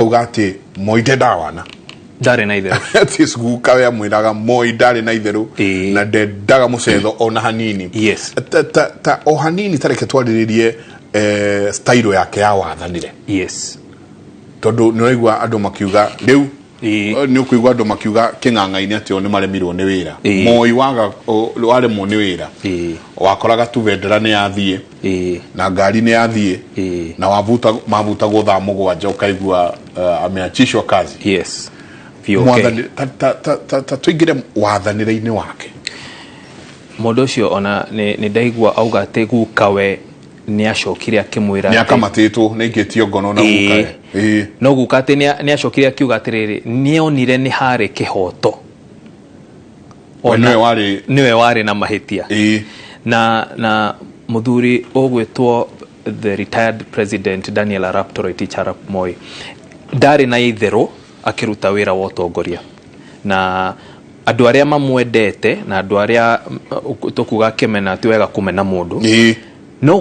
Auga atĩ Moi ndendaga wana. Ndarĩ na itherũ. Atĩ gukawe amwĩraga Moi ndarĩ na itherũ na ndendaga mũcetho ona hanini. Ta o hanini, tareke twarĩrĩrie style yake ya wathanire, tondũ nĩ ũraigua andũ makiuga rĩu, nĩ ũkũigua andũ makiuga kĩng'ang'a-inĩ atĩ o nĩ maremirwo nĩ wĩra. Moi waga waremwo nĩ wĩra, wakoraga tu bendera nĩ yathiĩ na ngari nĩ yathiĩ na wavuta mavutagwo thaa 7, ũkaigua ameachishwa kazi. Yes, VOK. Mwathani, ta tũingĩre wathanĩre-inĩ wake. Mũndũ ũcio ona nĩ ndaigua auga atĩ gukawe nĩ acokire akĩmwĩra nĩ akamatĩtwo, nĩ aikĩtio ngono na gukawe. No guka atĩ nĩ acokire akiuga atĩrĩrĩ, nĩonire nĩ harĩ kĩhoto. We nĩwe warĩ nĩwe warĩ na mahĩtia. Na mũthuri ũgwĩtwo the retired President Daniel Arap Toroitich arap Moi ndarĩ na itherũ akĩruta wĩra wa ũtongoria, na andũ arĩa mamwendete na andũ arĩa tũkuga kĩmena, ti wega kũmena mũndũ, no.